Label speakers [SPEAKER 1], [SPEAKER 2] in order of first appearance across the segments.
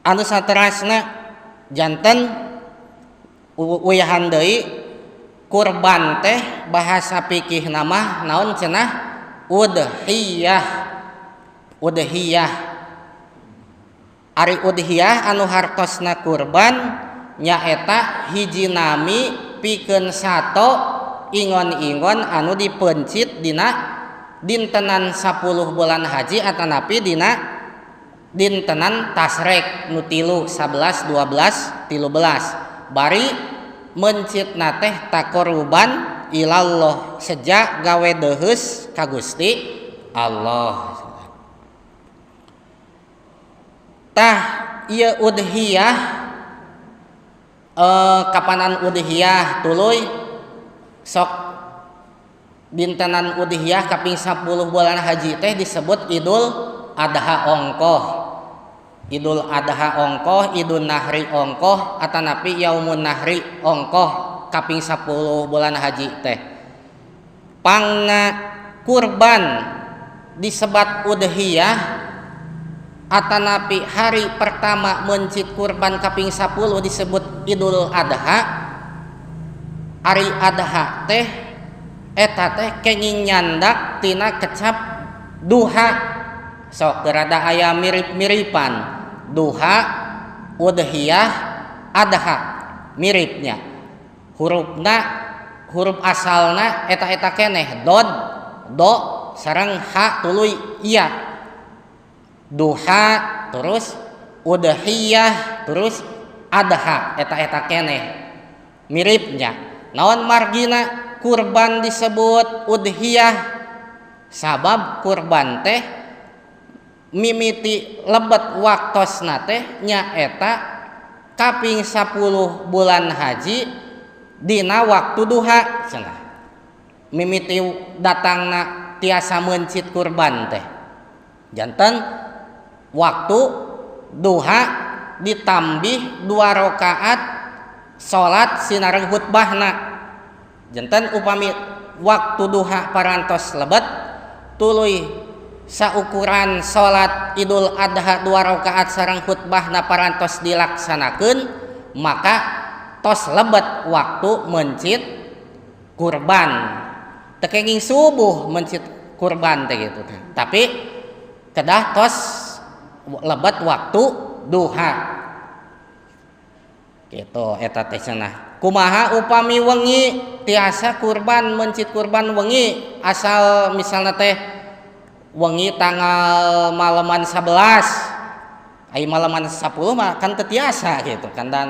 [SPEAKER 1] Anu saterasna janten uyahan deui kurban teh bahasa fikih nama naon cenah udhiyah. Udhiyah ari udhiyah anu hartosna kurban nyaeta hiji nami pikeun sato ingon-ingon anu dipencit dina dintenan 10 bulan haji atanapi dina dintenan tasrek nu 3 11 12 13 bari mencitna teh taqarruban ilallah sejak gawe deheus ka Gusti Allah. Tah ieu udhiyah kapanan udhiyah tuluy sok dintenan udhiyah kaping 10 bulan haji teh disebut Idul Adha ongkoh. Idul Adha ongkoh, Idul Nahri ongkoh, atanapi Yaumun Nahri ongkoh kaping 10 bulan haji teh. Pangna kurban disebat udhiyah atanapi hari pertama mencit kurban kaping 10 disebut Idul Adha. Ari Adha teh eta teh kenging nyandak tina kecap duha. Sok rada aya mirip-miripan duha, udhiyah, adha miripnya. Hurufna huruf asalna eta-eta keneh dod, do sareng ha tuluy iya. Duha terus udhiyah terus adha eta-eta keneh miripnya. Naon margina kurban disebut udhiyah? Sabab kurban teh mimiti lebet waktosna teh nyaeta kaping 10 bulan haji dina waktu duha cenah. Mimiti datangna tiasa mencit kurban teh janten waktu duha ditambih 2 rakaat salat sinareng khutbahna. Janten upami waktu duha parantos lebet tuluy saukuran salat Idul Adha 2 rakaat sareng khutbahna parantos dilaksanakeun, maka tos lebet waktu mencit kurban. Teu kenging subuh mencit kurban teh gitu teh. Tapi kedah tos lebet waktu duha. Gitu eta teh cenah. Kumaha upami wengi tiasa kurban mencit kurban wengi asal misalna teh wengi tanggal malaman 11 ai malaman 10 mah kan teu tiasa gitu kan, dan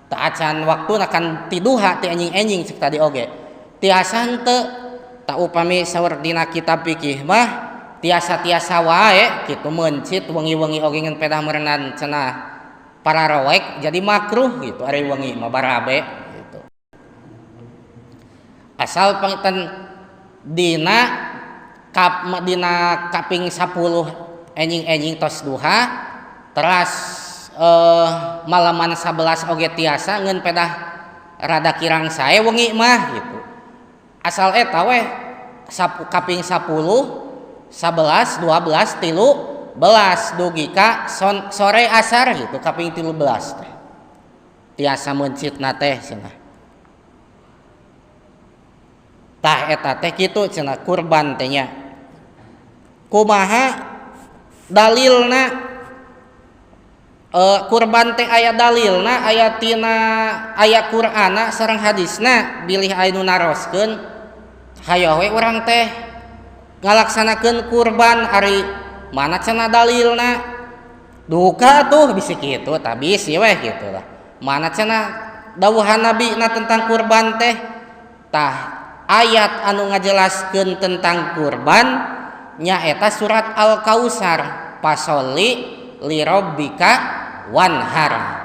[SPEAKER 1] teu acan waktuna kan tiduha ti enjing-enjing cek tadi oge tiasa henteu. Tak upami saur dina kitab fikih mah tiasa-tiasa wae kitu mencit wengi-wengi oge ngan pedah meureunan cenah para roek jadi makruh gitu ari wengi mah barabe gitu. Asal pangten dina kap dina kaping 10 enjing-enjing tos duha teras malaman 11 oge tiasa ngeun pedah rada kirang sae wengi mah gitu. Asal eta weh kaping 10 11 12 13 dugi ka sore asar gitu kaping 13 teh tiasa mencitna teh cenah. Tah eta teh kitu cenah kurban teh nya. Kumaha dalilna? Kurban teh aya dalilna, aya tina aya Qur'ana sareng hadisna, bilih aya nu naroskeun hayo we urang teh ngalaksanakeun kurban ari mana cenah dalilna? Duka tuh bisi kitu tah bisi weh kitu lah. Mana cenah dawuhan Nabi na tentang kurban teh? Tah ayat anu ngajelaskeun tentang kurban nyaeta surat Al-Kausar, fasholli lirabbika wanhar.